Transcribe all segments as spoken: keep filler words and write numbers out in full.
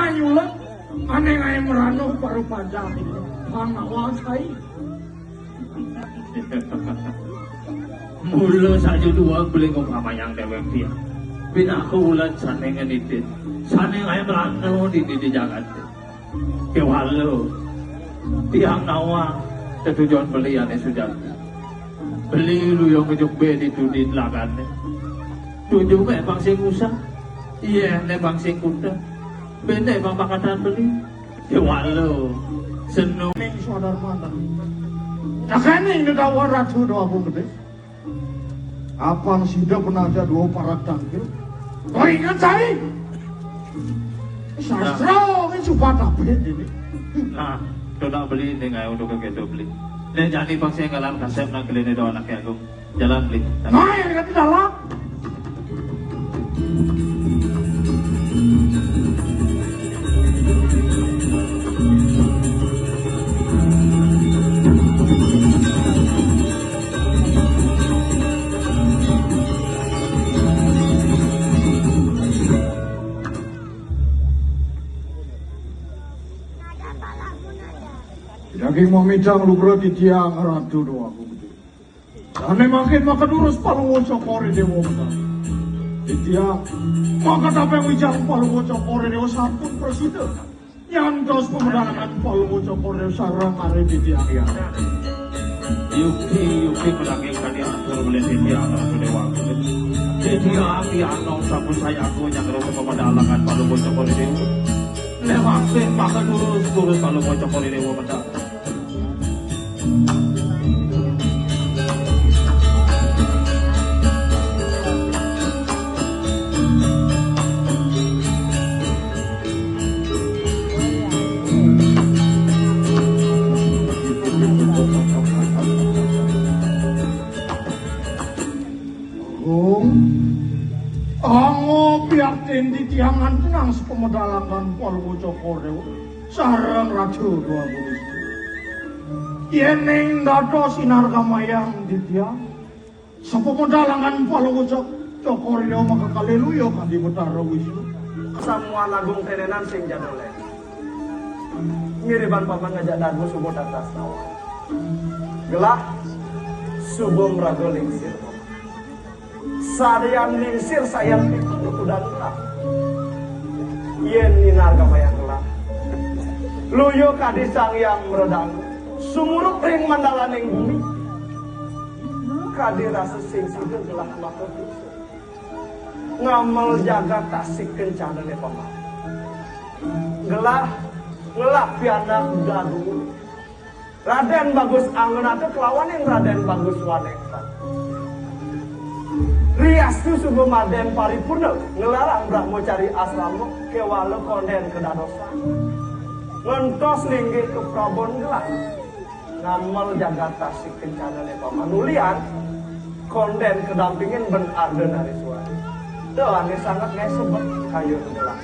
Nyulet, ané ngaé merana para panjang. Pang nawang sai. Mula saja dua beli ngupamaang déwék tiang. Pinaka ulat sané ngenidin, sané ngaé merana di, di, di jagat. Kéwala tiang nawang tetujon beli ané sujati. Beli luya ngejuk bé di tudin lagané. Tuju mé pang sing usah. Iya, né pang sing kuda. Béné pang pakatan beli. Kéwala seno. Ning Swadarmana. Cakaning dedawa Ratu Déwa Agung Gedé. Apang sida penaja dua parak tangkil. Kau ingat saya? Sastra ini supat apa ini? Nah, coba beli ini nggak untuk ke beli. Ini jadi pasti ngalam kasep nak keliling doang anak aku. Jalan beli. Nah, yang kata dalam. Daging mamitang lugra titiang Ratu Déwa Agung Gedé. Sané mangkin maka durus Palungguh Cokor I Déwa Betara. Titiang maka tapék wijang Palungguh Cokor I Déwa sampun prasida. Nyantos pamedalangan Palungguh Cokor I Déwa sareng ari titiang ya. Yukti, yukti pedaging kadi atur beli titiang Ratu Déwa Agung. Titiang ya nom sampun sayaku nyanggra pamedalangan Palungguh Cokor I Déwa. Lewasin maka durus, durus Palungguh Cokor I Déwa Betara. Agung, angga piaktin titiang ngantenang sapamedalangan Palungguh Cokor I Déwa sareng Ratu Déwa Agung Istri. Yéning dados inargamayang titiang, sapamedalangan Palungguh Cok-, Cokor I Déwa maka kalih luya kadi Betara Wisnu. Samuan agung tenenan sing jadolé. Ngiriban paman ngajak dagu suba tatas nawang. Gelah suba mraga lingsir. Sarian lingsir sayan pitu kudan gelah. Yén inargamayang gelah, luya kadi Sang Hyang Mredana, sumurup ring mandalaning gumi. Kadi rasa sing sida gelah maka bisa ngamel jagat tasik kencanané paman. Gelah ngelah pianak dagu. Radén Bagus Angganata kelawaning Radén Bagus Waneksan. Riastu suba madén paripurna ngelarang Brahmacari asrama kéwala kondén kadadosan. Ngentos linggih kaprabon gelah ngamel jagat tasik kencanané paman. Ulian kondén kadampingin ben Ardanariswari. Tuh ané sanget ngaé sebet kayun gelah.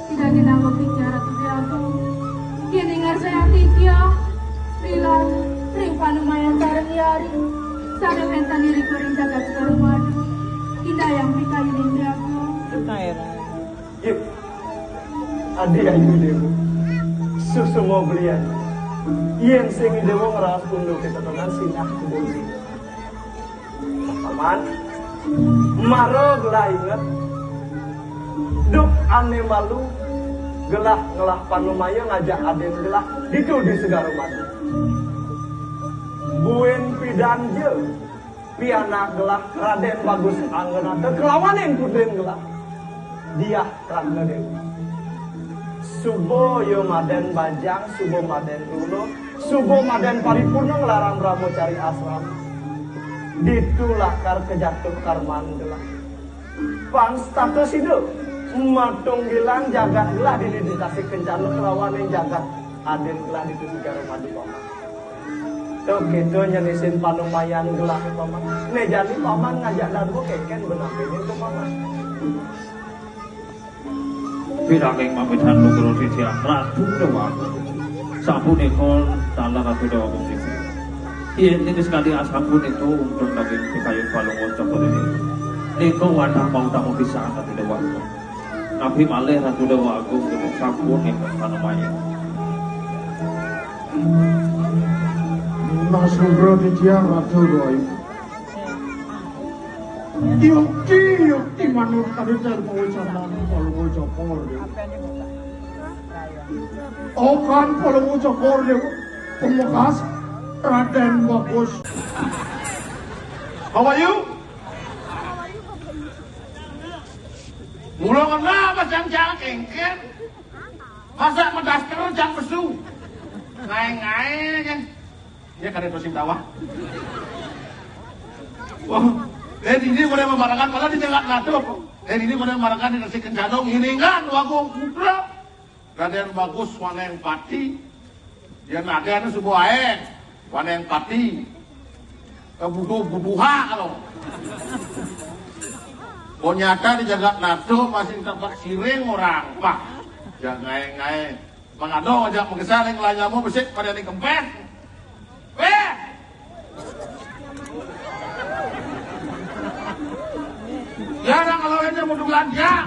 Ida Ginawa Picara Tuti Agung, yén ingarsayang titiang, lila, ring panumayan sareng yari, sané wénten irika ring jagat Sukarimadu, indayang pikayunin Ida Agung. Yuk, adi ayu déwa, susumo belian, yén sing déwa ngraos punduké tetenan sinah kudu. Paman, mara gelah inget. Duk ané malu, gelah ngelah panumaya ngajak adin gelah ditu di Segara Madu. Buin pidan ja, pianak gelah Radén Bagus Angganata kelawaning putrin gelah. Diah Ratna Déwi. Suba ya madén bajang, suba madén luluh, suba madén paripurna nglarang brahmacari asrama. Ditu lakar kajatuh karman gelah. Pang setata sida matunggilan jagat gelah dini di Tasik Kencana kelawaning jagat adin gelah ditu Segara Madu paman. Tuh, kéto nyén isin panumayan gelah paman. Né jani paman ngajak dadua kénkén benapiné to paman. Piranging mamithan nugra titiang Ratu Déwa Agung. Sapunika taler Ratu Déwa Agung niki. Yén nika sekadi asapunika untun daging pikayun Palungguh Cokor I Déwa. Nika wantah mautama pisan Ratu Déwa Agung. Napi malih Ratu Déwa Agung sampun ingkang panemaya. Nunas nugra titiang Ratu Déwa Ayu. Yukti, yukti manut kadi ten pawicanan Palungguh Cokor Déwa. Okan Palungguh Cokor Déwa. Pamekas Radén Bagus. Bawa yuk. Mula ngena apa cang-cang kéngkén. Masa mendaster cang pesu. Ngaé-ngaé kan. Ya kada terus tawah. Wah, eh ini boleh memarangan malah di jalan Nato. Eh ini boleh memarangan di nasi kencana ngiringan wagung putra. Radén Bagus Waneng Pati. Yén Radén suba aé, Waneng Pati. Kabuduh-buduha kalau. Konyata di jagat Nato masih tempat siring orang. Wah, jangan ngaé-ngaé. Mangado aja mengesan yang lain nyamu besik pada ni kempes. Wéh! Ya, nang kalau ini mau dulan, ya.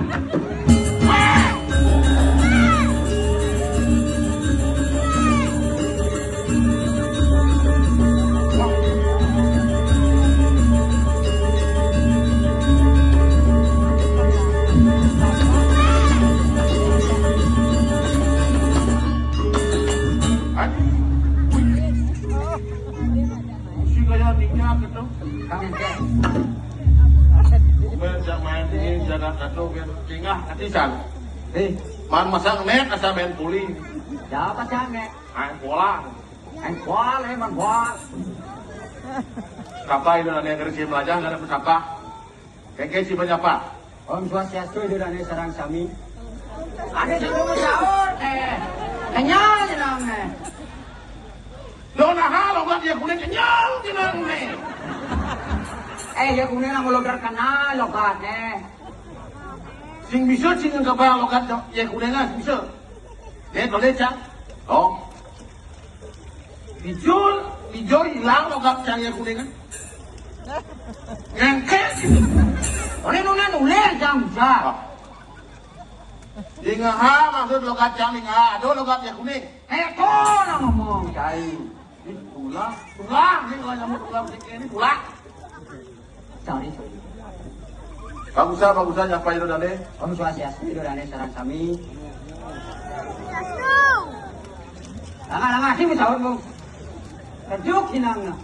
Aduh. Mesti kaya minyak gitu. Bukan cak main ini, jaga kacau, biar tingah hati sang. Eh, man masang net, asal main puli. Siapa cak net? Main bola. Main bola, eh, main bola. Siapa itu nanti yang kerja belajar, nggak ada siapa. Kéngkén sih menyapa. Om Swastiastu, Ida Dané sareng sami. Ada sing mau sahur, eh. Kenyal jenang, eh. Lo nah, logat ya kuning kenyal jenang, eh. Eh, ya kuning nang logat kenal, logat, eh. Sing bisa, sing nggak logat ya kuning lah, bisa. Eh, boleh, Cang? Oh. Bijul, bijul ilang logat cang ya kuningan. Ngengkes. Ora nuna nulis cang bisa. Oh. Lingaha maksud logat cang lingaha. Aduh logat ya kuning. Eh, kok ngomong cai. Ini tulah, tulah, ini kalau nyamuk tulah, ini tulah. Sorry, sorry. Bagusa, bagusa, nyapa Ida Dané? Om Swastiastu, Ida Dané sareng sami. Lama-lama sih, sahur, Bung. Kejuk hinangna.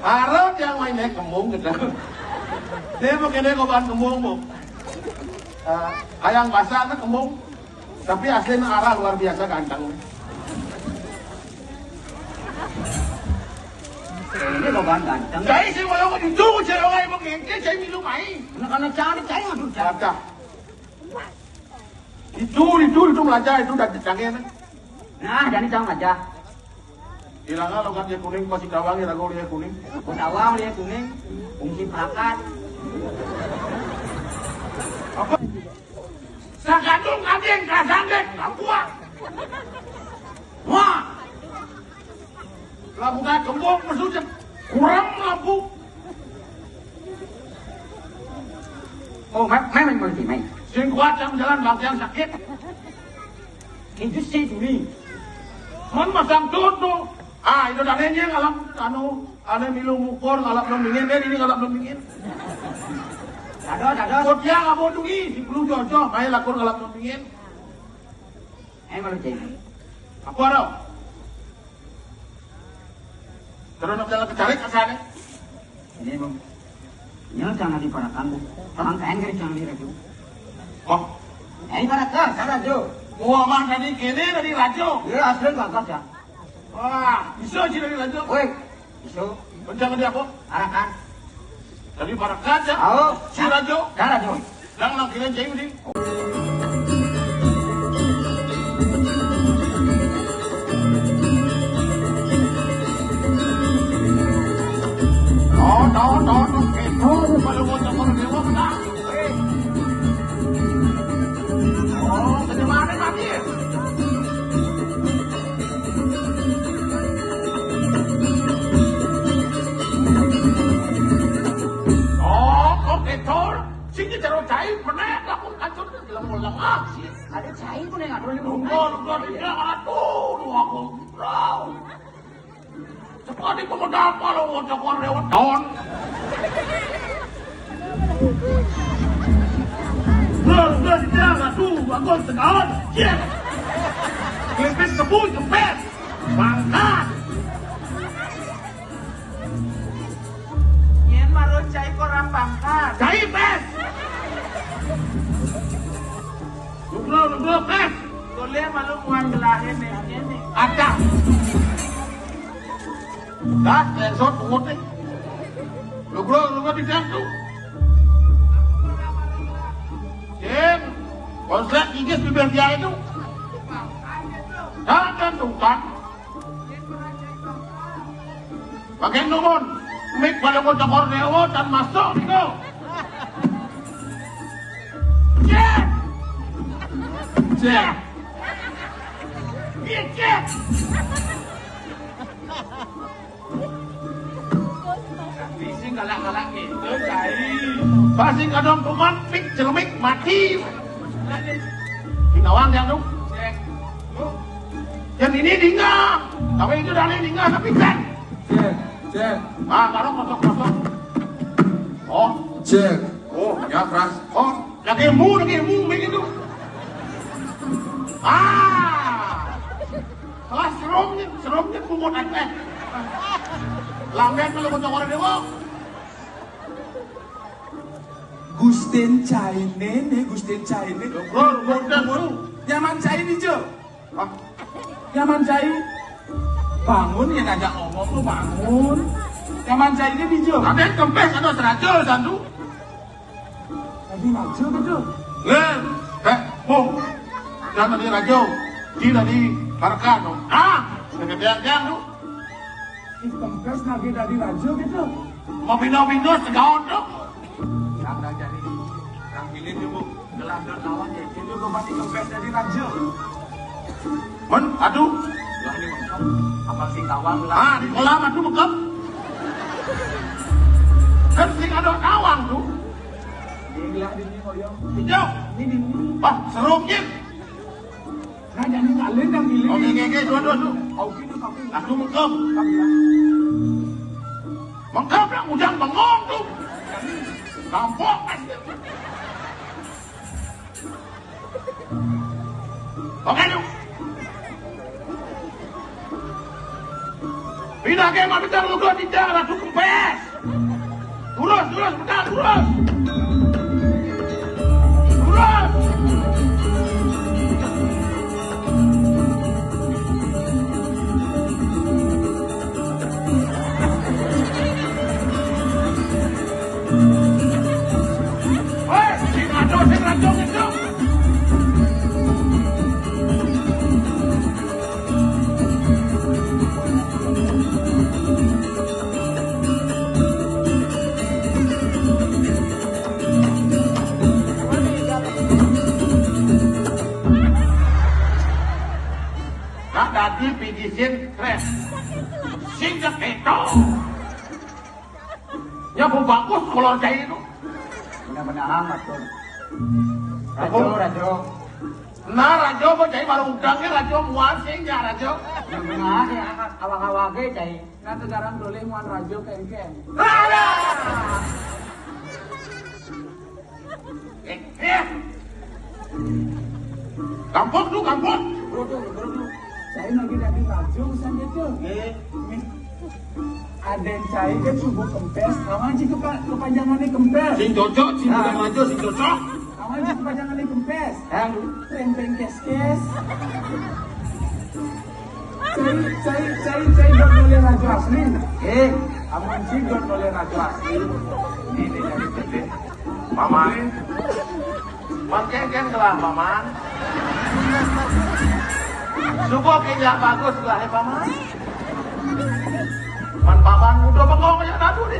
Arep yang main naik kembung gitu. Dia mau kena koban kembung, Bu. Eh, hayang basah na kembung. Tapi aslinya arah luar biasa ganteng. Ini koban ganteng. Jadi si Walau itu cewek mau ngengke, saya minum air. Anak-anak cantik, saya ngadu cantik. Itu, itu, itu belajar itu dari canggih, kan? Nah, jadi cang aja. Ilanga logat ya kuning, pasti tawang ya lagu ya kuning. Ku tawang ya kuning, fungsi perakat. Apa? Sakandung kadéng kasandék, labuak. Wah. Labukan kembung, maksudnya kurang lampu. Oh, mai, mai, mai, mai, mai. Sing kuat yang jalan, bang, yang sakit. Itu sih dulu. Man masang tutu. Ah, itu dananya ngalap, anu, anu milu mukur, ngalap lembingin, eh, ini ngalap lembingin. Ada, ada. Kok dia nggak mau dungi, si belum jojo, main lakur ngalap lembingin. Eh, malu ceng. Apa ada? Terus nak jalan kecarik ke sana. Ini, Bang. Ini jangan diparakan, Bang. Orang kain kiri jangan dirajo. Oh. Eh, ibarat kan, salah, Jo. Wah, mah tadi kene tadi rajo. Iya, asli bagus ya. Wah, bisa sih tadi rajo. Woi, bisa. Bencang dia apa? Arakan. Tadi barakat ya? Oh, si rajo. Dah rajo. Nang nang kira jai mesti. Oh, tahu, tahu, tahu. Eh, tahu, tahu, tahu. Oh, bagaimana tadi? Sing jero cai, meneh aku kacut, lemu lengah sih. Ada cai ku neng aduh lemu. Tunggu, tunggu, tidak, aduh, aduh, aku. Bro. Seperti pemodal kalau mau cokor lewat tahun. Bro, bro, tidak, aduh, bagus, setahun. Iya. Kelipis kebun, kempes. Bangkat. Yen maro cai kurang pangkat. Cai pes. Lugro, lugro, pes. Boleh malu muan gelahe nek ngene. Ada. Das, nek sot pungut nih. Lugro, lugro di dalam tuh. Jen, konslet gigis bibir dia itu. Jangan tuh, kan. Pakai numun, mik pada mau cokor dewa dan masuk niku. Cek. Cek. Iya, cek. Sing galak-galak gitu, cai. Pasti kadang kuman, mik celemik mati. Di nawang yang tuh. Cek. Yang ini dingah. Tapi itu dari dingah tapi cek. Cek, cek. Ah, kalau kosong-kosong. Oh, cek. Oh, ya keras. Oh, lagi mu, lagi mu begitu. Ah. Kelas serumnya, serumnya pungut aja. Lamben kalau kocok orang dewa. Gusten caine ne, Gusten caine. Bro, bro, bro. Nyaman caine, Jo. Hah? Nyaman cai. Bangun ya ngajak ngomong lu bangun. Nyaman cai ini di Jo. Ada kempes ada seraja sandu. Tadi raja gitu. Len, eh, bu. Jangan tadi raja. Di tadi barka no. Ah, kegedean-gedean lu. Ih, kempes lagi tadi raja gitu. Mau pindah-pindah segaon tu. Yang dah jadi. Yang pilih tu, Bu. Gelandor lawan ya, itu kau mati kempes jadi raja. Men, aduh. Lah, ini mengkep. Apa sih tawang lah? Ah, di kolam aduh mengkep. Kan sing ada tawang tu. Ini lah, ini koyo. Hijau. Ini, ini. Wah, serumnya. Nah, jadi ngalin dan ngiling. Oke, oke, oke, dua, dua, dua. Oke, itu tapi. Aduh mengkep. Tapi ya. Mengkep yang ujang bengong tu. Gampang pasti. Oke, yuk. Pindah ke mana kita lu gua tidak ratu kempes. Terus, terus, benar, terus. Terus. Weh, sing ado, sing rancung, sing. Nak dadi pijisin kres. Sing kepeto. Ya, bu bagus kolor cai itu. Benar-benar amat, Bun. Rajo, Rajo. Nah, rajo apa cai baru udangnya rajo mual sing ya rajo. Benar ya, awak-awaknya cai. Nah, sekarang boleh muan rajo kengkeng. Alah. Eh, eh. Gampang tu, gampang. Bro, tu, bro, tu. Saya lagi dari rajo, pesan dia tu. Eh. Ada yang cai kan subuh kempes, kawan cik kepa-, kepanjangannya kempes. Sing cocok, sing bukan maju, sing cocok. Kawan cik kepanjangannya kempes. Yang rempeng kes-kes. Cai, cai, cai, cai dot oleh raja asli. Eh, amun cai dot oleh raja asli. Ini, ini, ini, ini. Paman. Man kengkeng gelah, Paman. Subuh kejak bagus gelah, eh, Paman. Man Paman muda bengong aja dadu ni.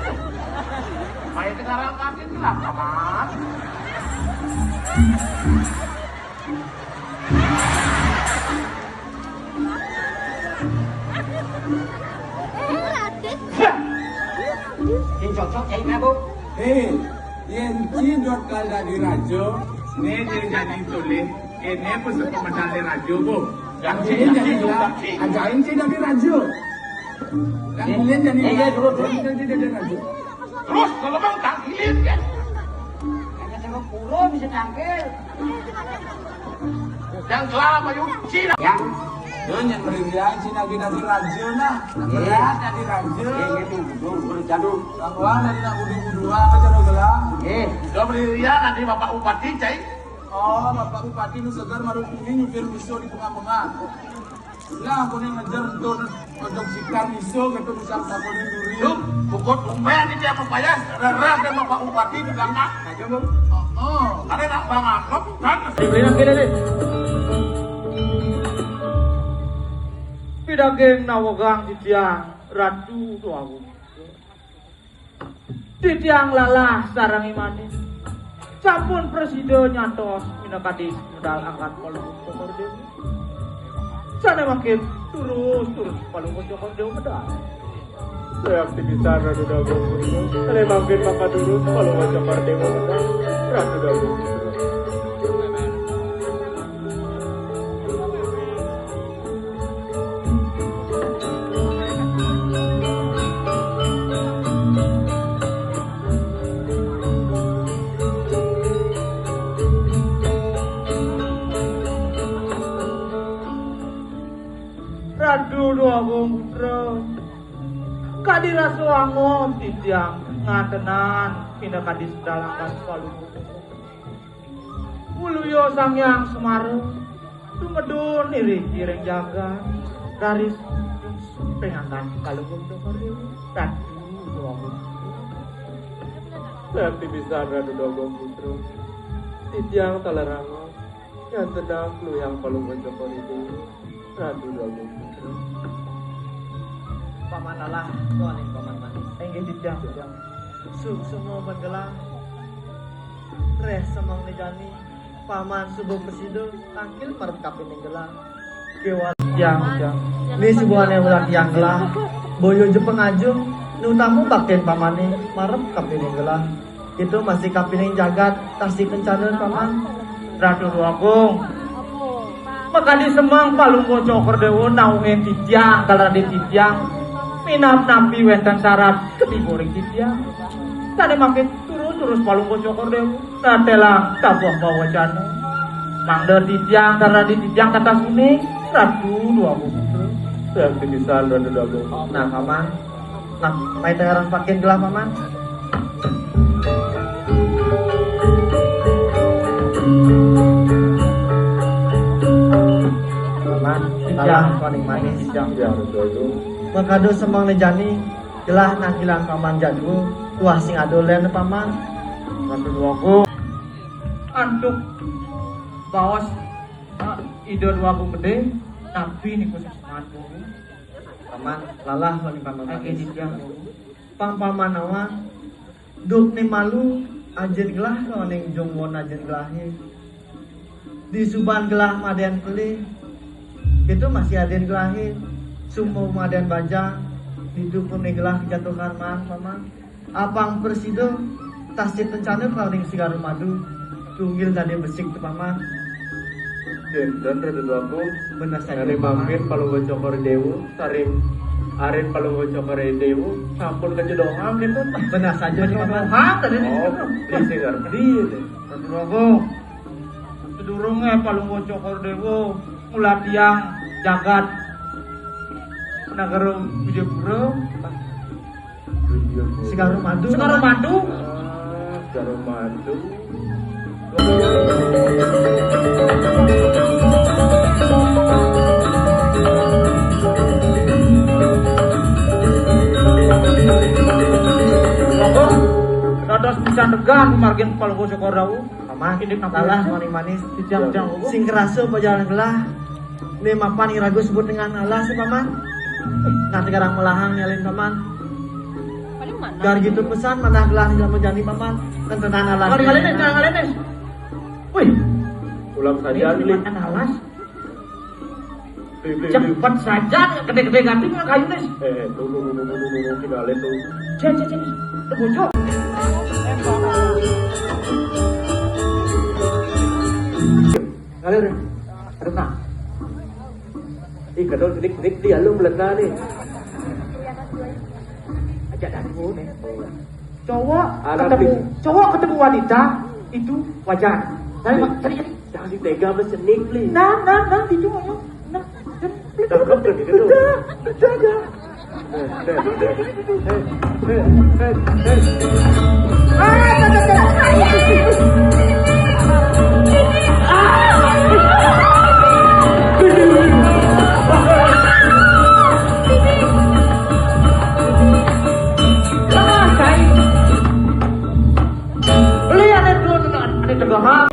Main dengar angkatin gelah, Paman. Ini cocok, cai mabuk. Eh, Yén ci dot kal dadi raja, né jé jadi tulis, kéné pun sepemedal dé raja, Bu. Yang ci jadi lah, ajain ci dadi raja. Yang Eh, bulan jadi eh, iya, dulu, dulu. Kita jadi dadi raja. Terus kalau Bang tangkilin kan? Ada sama kurung bisa tangkil. Yang kelapa yuk, Cina. Ya. Yo nyén mririan Cina kita di raja nah. Iya. Berat dadi raja. Iya, iya, tuh, tuh, tuh, jadul. Bang Wang dari nak budu-budu apa cara gelang? Eh. Yo mririan nanti Bapak Bupati, cai. Oh, Bapak Bupati nu segar marung kuning nyupir miso di pengapengan. Lah, aku nih ngejar entur ojok sikar miso gitu misal sakonin duri. Duh, pokok umén ini apa payah, rereh deh Bapak Bupati di belakang. Aja, Bang. Oh, oh. Ada nak Bang Angkop, kan? Dibeli lagi deh. Pidaging nawegang titiang Ratu Déwa Agung. Titiang lalah sareng imanis. Sampun prasida nyantos minakadi medal angkat Palungguh Cokor Déwa. Sané mangkin terus-terus Palungguh Cokor Déwa medal. Saya aktivisan Ratu Déwa Agung Putra. Sané mangkin maka terus Palungguh Cokor Déwa medal. Ratu Déwa Agung Putra. Ratu Déwa Agung Putra, kadi rasa angob titiang ngantenan pinakadi sedal angkat Palungguh. Uluya Sang Hyang Semara, tumedun iring-iring jagat, raris pengangkat Palungguh Cokor Déwa, Ratu Déwa Agung. Sakti pisan Ratu Déwa Agung Putra. Titiang taler angob, ngantenan kluyang Palungguh Cokor Déwa, Ratu Déwa Agung Putra. Paman lalah, tuaning paman manis. Inggih, titiang, titiang. Suksma mén gelah. Réh semeng né jani, paman suba prasida tangkil marep kapining gelah. Kéwala tiang, tiang. Né subané ulah tiang gelah, boya ja pangajum, nu utama baktin pamané marep kapining gelah. Itu masih kapining jagat, tasih kencana paman. Ratu Déwa Agung. Makadi semeng Palungguh Cokor Déwa nauhin titiang, kal dadi titiang. Minab nampi wénten sarat ketiba ring titiang. Sané mangkin terus-terus Palungguh Cokor Déwa. Natelang tabuh pawacana. Mangda titiang, kal dadi titiang tatas uning, Ratu Déwa Agung Putra. Sakti pisan Ratu Déwa Agung. Nah, paman. Nah, mai tegaran pakin gelah, paman. Paman, titiang, alah, paling manis. Titiang, titiang, Ratu Déwa Agung. Makada semeng né jani, gelah nangkilang paman jadua, tuah sing ada lén paman. Ratu Déwa Agung. Antuk baos, eh, Ida Déwa Agung Gedé, napi niku sesembahan Déwa Agung? Paman, lalah paling paman. Oké, manis. Titiang Déwa Agung. Pang paman nawang, duk né malu, ajin gelah lawaning jungwon ajin gelahé. Di suban gelah madén pelih, itu masih adin gelahé. Sumbu madén bajang, ditu pun gelah kajatuhan maan, paman. Apang prasida, tasih kencana kalaning Segara Madu, tunggil dadi besik tu, paman. Kénten, Ratu Déwa Agung. Bener saja, paman. Ari mangkin Palungguh Cokor Déwa, saring arin Palungguh Cokor Déwa, sampun kajodohan kénten. Bener saja, paman. Kajodohan tadi. Oh, beli sing ngerti. Ratu Déwa Agung. Sadurungé Palungguh Cokor Déwa ngulatiang jagat negara Wijayapura. Segara Madu. Segara Madu. Ah, Segara Madu. Monggo dados pisan tegang margin Palungguh Cokor Déwa. Paman, indik napi lalah, manis-manis. Titiang, titiang, Paman. Sing kerasa pajalan gelah. Né mapan iraga sebut dengan alas, Paman. Nah, sekarang melahang nyalin, Paman. Paling mana? Gar gitu pesan, manah gelah di dalam jani, Paman. Kentenan alas. Kali-kali nih, kali-kali nih. Wih. Ulang saja, ini makan alas. Cepet saja, gedé-gedé ganti punya kayu nih. Eh, eh, tuh, tuh, tuh, tuh, tuh, tuh, tuh, kita lihat tuh. Cek, cek, cek. Itu bocor. Ngalir. Renang. Ih, kedol sidik-sidik dia lu belenda nih. Ajak dari nih. Cowok Anak ketemu, nih. Cowok ketemu wanita itu wajar. Tapi Nih. Mak-, tadi, tadi. Jangan ditega sama senik, Li. Nah, nah, nah, itu ayo. Nah, nah, Cakep kan gitu? Udah, udah, udah. Eh, eh, eh, eh, eh, eh. Ah, tak, tak, tak. Lihat itu, ada tegangan.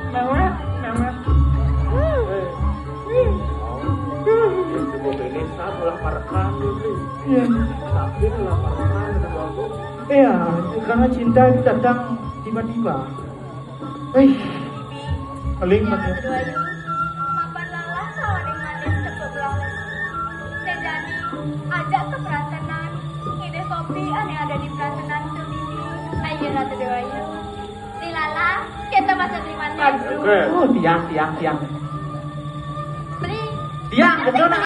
Mewek, mewek. Ini saat ulah marekan, Bli. Iya. Tapi ulah marekan, ada bagus. Iya, karena cinta itu datang tiba-tiba. Eh, paling mana? Mapan lalah sawaning manis tepuk lalu. Sejani, ajak ke perantenan. Ngidih kopi ane ada di perantenan tu, Bibi. Ayo, Ratu Dewa Ayu. Dilala, kita masuk di mana? Aduh. Oh, tiang, tiang, tiang. Beli. Tiang, betul, nak.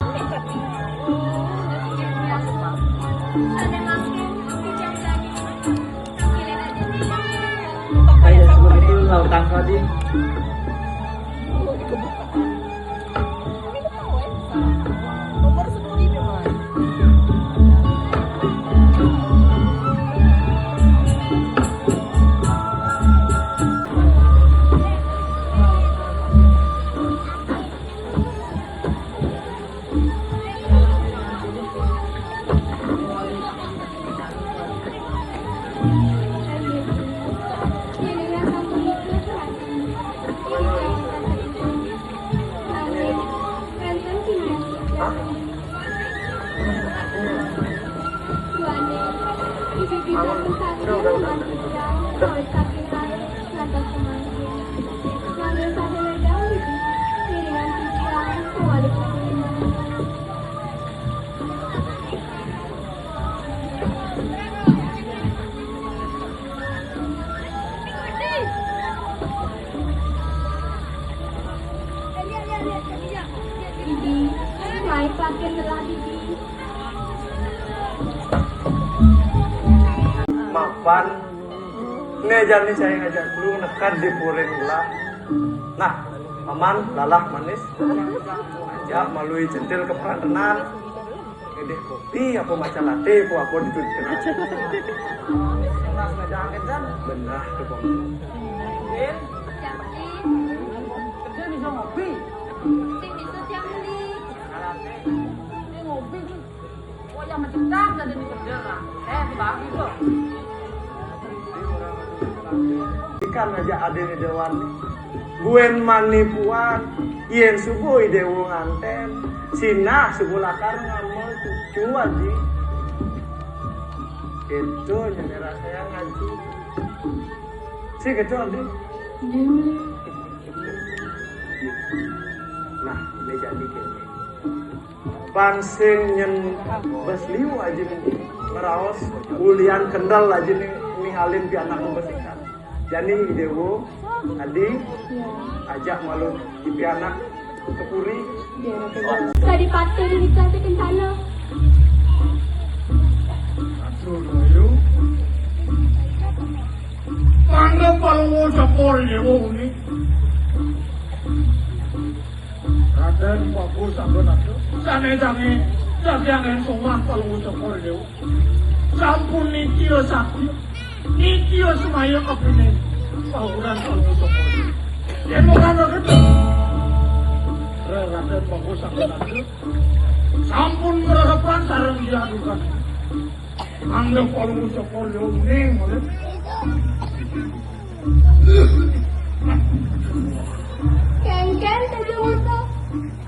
Ada makin, tidak jadi. Ayo, semua itu lautan tadi. Nomor sepuluh ribu, Mas. Bibi, mai pakin belah, Bibi. Mapan, né jani saya ngajak lu nekad di puring belah. Nah, Paman, lalah manis. Ajak malu i centil ke perantenan. Ngidih kopi apa maca latte apa, apa ditu dikenal. Mas ngajak angin kan? Benar tuh, Bang. Din, kerja bisa ngopi. Sing bisa tiang beli. Nah, latte. Ini ngopi, Din. Oh, yang mencetak jadi dikerja, Kak. Eh, dibagi tuh. Ikan aja ada di dewan. Buen manipuan, yén subuh i déwa ngantén, sinah subuh lakar ngamel cucu aji. Itu nyén rasanya ngaji. Si gitu, Adi. Nah, ini jadi kéné. Pang sing nyén bes liu aji ngraos, ulian kendel aji ning-, ningalin pianak bes ikan. Jani i déwa, Adi, ajak malu i pianak ke puri. Tadi patut ini cantik kencana. Aduh, ayo. Mangga palungguh Cokor i déwa ini. Radén Bagus sampun atur. Sané-sané dadi angin sumah palungguh Cokor i déwa. Sampun nitya sakti, nitya semaya kapining paukuran palungguh Cokor i déwa. Yén ora ngerti, Radén Bagus sampun atur. Sampun ngrerepan sareng diadukan. Mangga palungguh Cokor i déwa uning malih. Kéngkén saja musuh.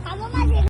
Kamu masih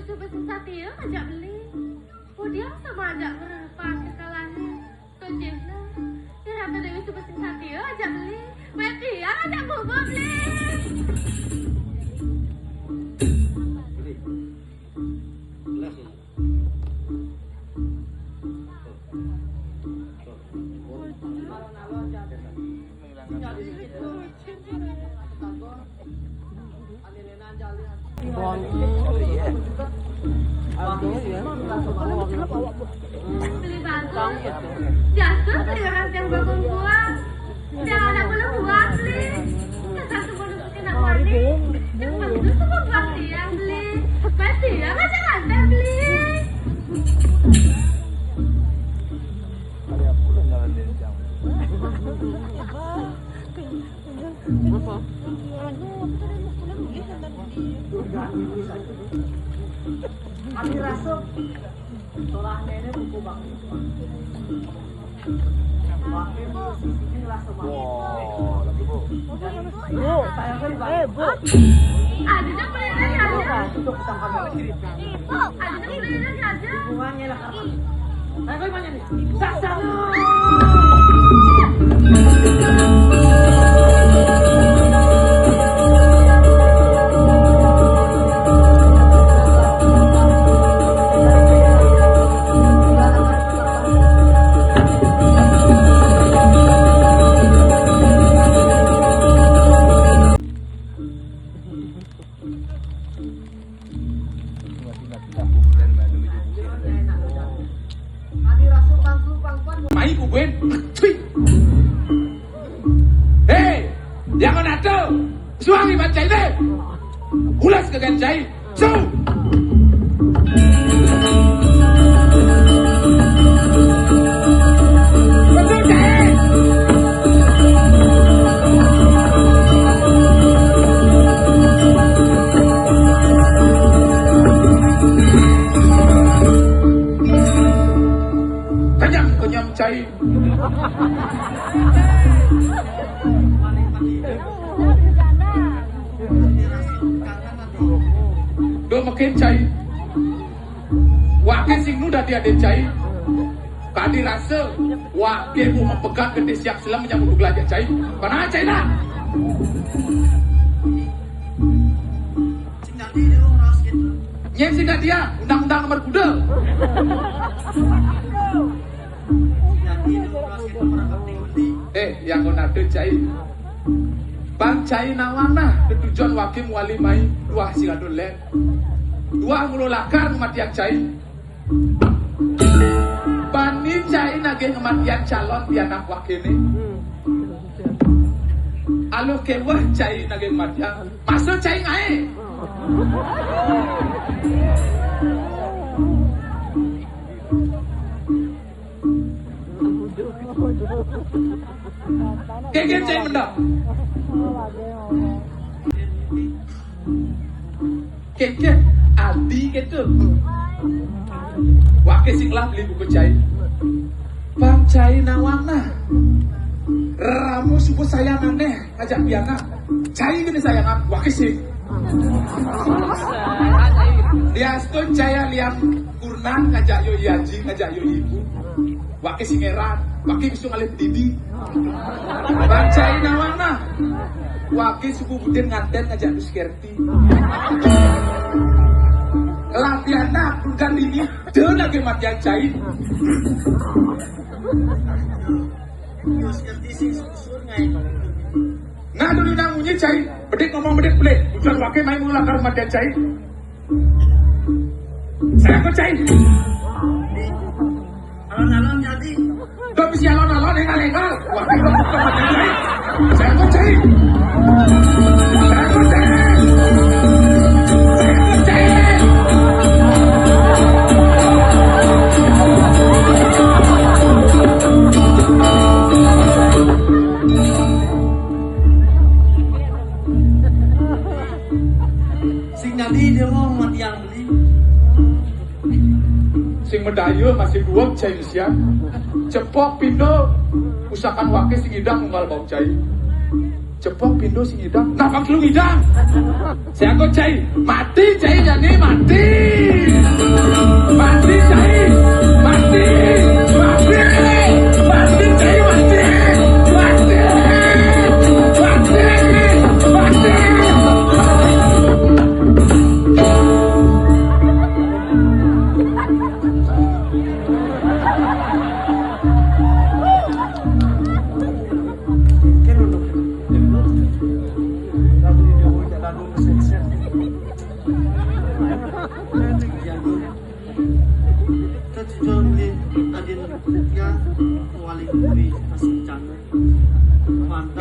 Suba sing satia ngajak beli. Pudiang sama ajak ngrerepaan kekalane. Tojehna, Ni Ratu Dewi suba sing satia ngajak beli. Mati tiang ngajak bubuk beli. Beli bagus. Jatuh beli orang yang berkumpulan. Jangan ada perlu buat beli. Kesan semua nutupin aku nih. Yang bagus tuh buat tiang beli. Buat tiang aja ada beli. Adi rasa solah nenek buku bang. Bang ini sisi ini rasa bang. Wah, lagi bu. Bu, eh bu. Ada dah pernah ada. Untuk sampai. Ada dah pernah ada. Hubungannya lah. Mai ku buen. Hei, yang mana tu? Suami bancai deh. Ulas ke gancai. Su. Betul, Cai. Kenyang-kenyang cai. Duh, mungkin cai. Wake sing nu dadi ade cai. Kadi rasa wake ku mapegat gede siap selam nyambut gelajah cai. Panah cai lah. Nyen sing dia undang-undang nomor kuda. Eh, yang kau nada cai. Bang cai nawang nah, ketujuan wakim wali mai, dua sing adon len. Dua mulu lakar matian cai. Bani cai nagih ngematian calon pianak wakene. Aluh keweh cai nagih ngematian. Masa cai ngae. Keke cai mendak. Keke adi gitu. Wake sing lah beli buku cai. Bang cai nawang nah. Reramu subuh saya naneh ngajak pianak. Cai gini sayangan, wake sing. Diastun cai liang kurnan ngajak yo yaji, ngajak yo ibu. Wake sing eran, wake bisa ngalih didi. Bang cai nawang nah. Wake subuh budin nganten ngajak dus kerti. Latihan nak bukan didi. Dia lagi matian cai. Nah, dulu nang munyi cai, bedik ngomong bedik belik. Ujar wake main mula karo matian cai. Saya kok cai. Alon-alon jadi. Tapi si alon-alon engal-engal. Wake kok matian cai. Saya kok cai. Saya kok cai. Saya kok cai. Sing nyadi dia mau mati yang beli. Sing medaya masih dua cai siang. Cepok pindo usakan wake sing idang unggal bau cai. Cepok pindo sing ngidang. Napa lu ngidang? Saya kok cai. Mati cai, jadi mati. Mati cai. Mati. Mati. Mati cai, mati. Mati. Mati. Mati.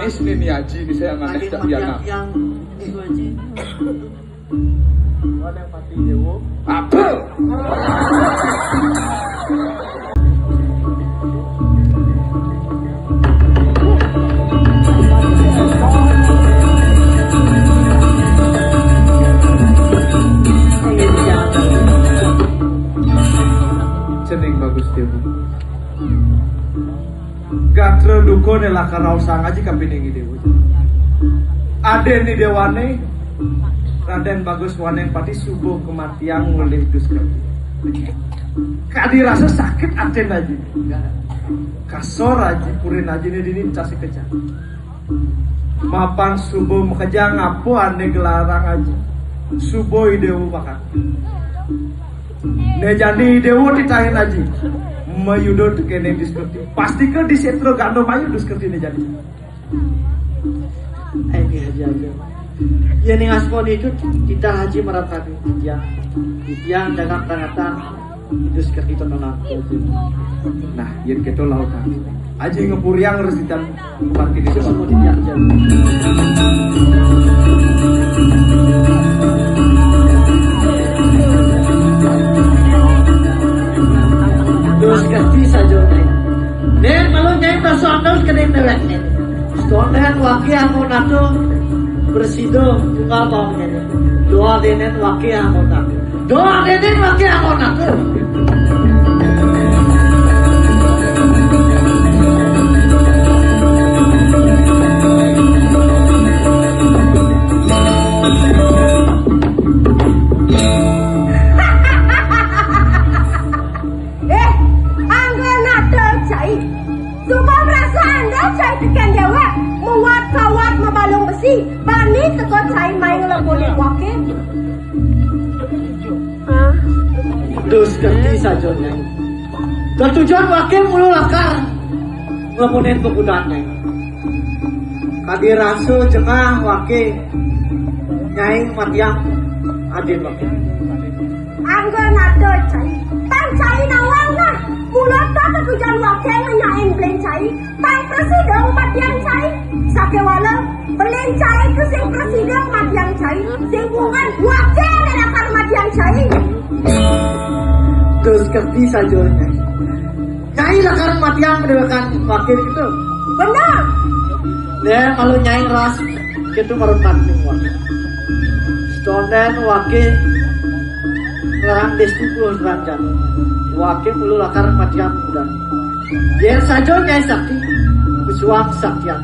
Wis nini aji ni saya nganeh cak piana. Apa? Cening bagus dewa. Gatra duka ne lakar raosang aji kapining dewa. Aden ni dewane, Raden Bagus Waneng Pati suba kematian oleh Dusketi. Kadi rasa sakit aten aji. Kasor aji, purin aji ne dini casi kecak. Mapan suba makejang apa ane gelarang aji. Suba idewa bakat. Ne jani idewa titahin aji. Mayuda tekene Dusketi. Pasti ke di setra ganda mayu Dusketi ne jani. Ai, dia aja, aja. Ya, ning asmon itu kita haji meratapi dia. Dia dengan tangatan Dusketi tenang. Nah, yen kita lautan. Aji ngepuriang resitan. Semua dia aja. Dusketi saja, Nyai. Nen malu Nyai perasaan terus ke nen dewek, Nyai. Setonden wake anggo nato prasida tunggal bawang, Nyai. Doa denen wake anggo nato. Doa denen wake anggo nato. Eh, anggo nato cai. Suba merasa anda cai teken dewek, muat kawat mabalung besi, bani teka cai mai ngleponin wake. Dusketi saja, Nyai. Tetujon wake mula lakar ngleponin pakudan, Nyai. Kadi rasa jengah wake, Nyai matiang aden wake. Anggo nato cai, tan cai nawang nah. Mula ta tetujon wake ngenyain belen cai, tan prasida matiang cai. Sakewala belen cai tu sing prasida matiang cai, sing bungan wake ne lakar matiang cai. Dusketi saja, Nyai. Nyai lakar matiang mendewakan wake gitu. Benar. Deh, kalau Nyai ras, kita merupakan wake. Setonden wake ngelarang desti puluh ranjang. Wake mulu lakar matiang muda. Yen saja Nyai sakti, pesuang saktian.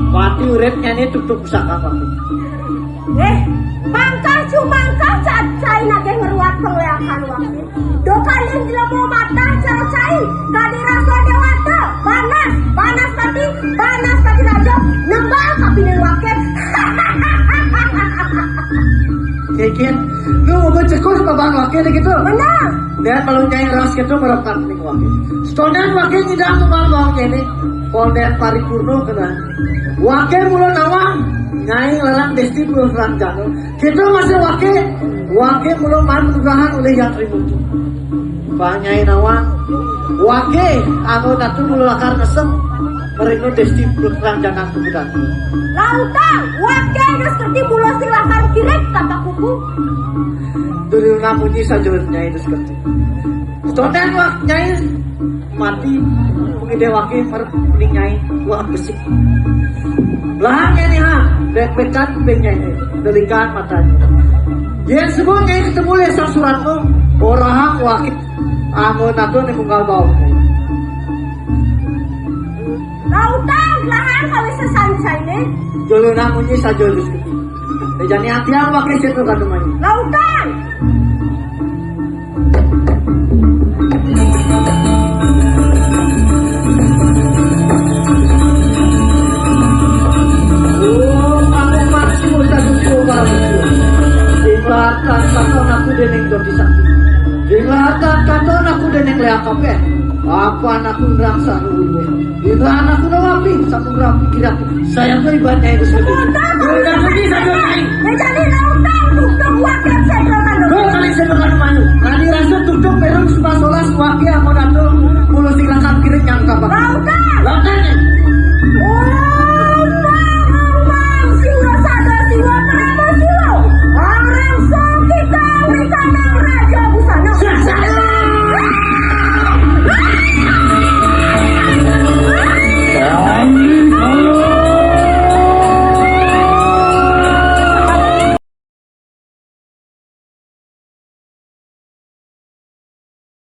Mati urip Nyai ini tutup pusaka wake. Eh, mangkah cumangkah cai nagih ngruat pangleakan wake. Duh kalih jlema matah cara cai, kadi rasa dewata, panas, panas pati, panas pati raja, nembal kapining wake. Kikit, lu mau cekus babang wake gitu. Benar. Dia kalau Nyai ras gitu merekat ning wake. Setonden wake nyidang nembal bawang ini. Konden paripurna kena. Wake mula nawang, Nyai larang desti puluh ranjang. Kita masih wake, wake mula maan penugrahan oleh Yang Trimuto. Bang Nyai nawang, wake anggo nato mula lakar ngesem, merino desti puluh ranjang kemudian. Lautan, wake Dusketi mula sing lakar kirik tanpa kuku. Dulu namunyi saja Nyai Dusketi. Setonden wak Nyai mati, pengidewake merep ning Nyai, wah besik. Lahang Nyai ha, bek-bekan kuping Nyai, delikan matanya. Yen sebut Nyai ketemu le sang suratmu, orahang wake. Anggo nato ning unggal bawang. Lautan, lahang kawis sesan Sané? Jolo namunyi saja Gusti. Jani atian waké setra kadumanyu. Lautan. Oh, aku masih usah dukung. Ibarat katon aku dening Dodi Sakti. Ibarat katon aku dening Lea Kabeh. Apa anakku ngrangsa ruwung. Ira anakku nawapi, sampun rapi kira. Saya tuh ibaratnya itu seperti itu. Udah pergi satu kali. Ya jadi lautan untuk wakil sentral kandung. Dua kali saya berkandung maju. Tadi rasa tutup perung sebelas solas wakil mau datang. Pulau Singlang